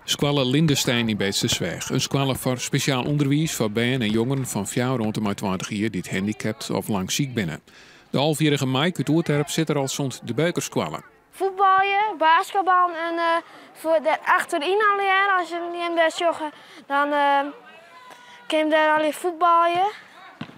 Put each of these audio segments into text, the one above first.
Skoalle Lindestein yn Beetstersweach, in skoalle foar spesjaal ûnderwiis foar bern en jongeren fan 4 oant en mei 20 jier dy't handicapt of lang siik binne. De alvejierrige Mike út Oerterp sit der al sûnt de beukerskoalle. Fuotbalje, basketbal en foar dêr achteryn allegear, as je him dêr sjogge, dan kin him dêr allegear fuotbalje.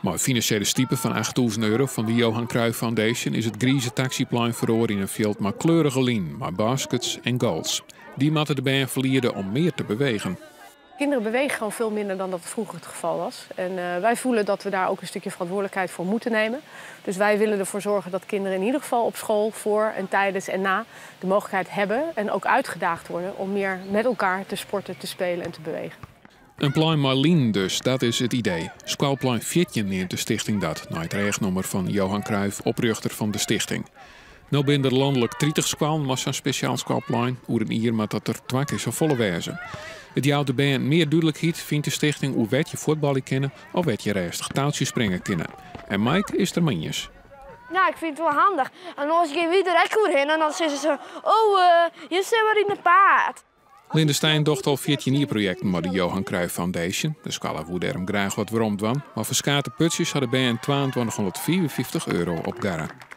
Mei finansjele stipe fan 8000 euro fan de Johan Cruijff Foundation is it grize taksiplein feroare yn in fjild mei kleurige linen, mei baskets en goals. Dy moatte de bern ferliede om mear te bewegen. Kinderen bewegen gewoon veel minder dan dat vroeger het geval was. En wij voelen dat we daar ook een stukje verantwoordelijkheid voor moeten nemen. Dus wij willen ervoor zorgen dat kinderen in ieder geval op school voor en tijdens en na de mogelijkheid hebben en ook uitgedaagd worden om meer met elkaar te sporten, te spelen en te bewegen. In plein mei linen dus, dat is it idee. Skoalplein 14 neamt de stichting dat, nei it rêchnûmer fan Johan Cruijff, oprjochter fan de stichting. No binne der lanlik 30 skoallen mei sa'n spesjaal skoalplein. Oer in jier moat dat der twa kear safolle wêze. It jout de bern mear dúdlikheid, fynt de stichting, oer wêr't je fuotbalje kinne of wêr't je rêstich toutsjespringe kinne. En Mike is der mei iens. Ja, ik fyn it wol handich. En oars gean wy der ek oerhinne en dan sizze se, oh, je sit wer yn it paad. Lindestein docht al 14 jier projekten mei de Johan Cruijff Foundation. De skoalle woe dêrom graach wat werom dwaan, mar ferskate putsjes ha de bern 2255 euro opgarre.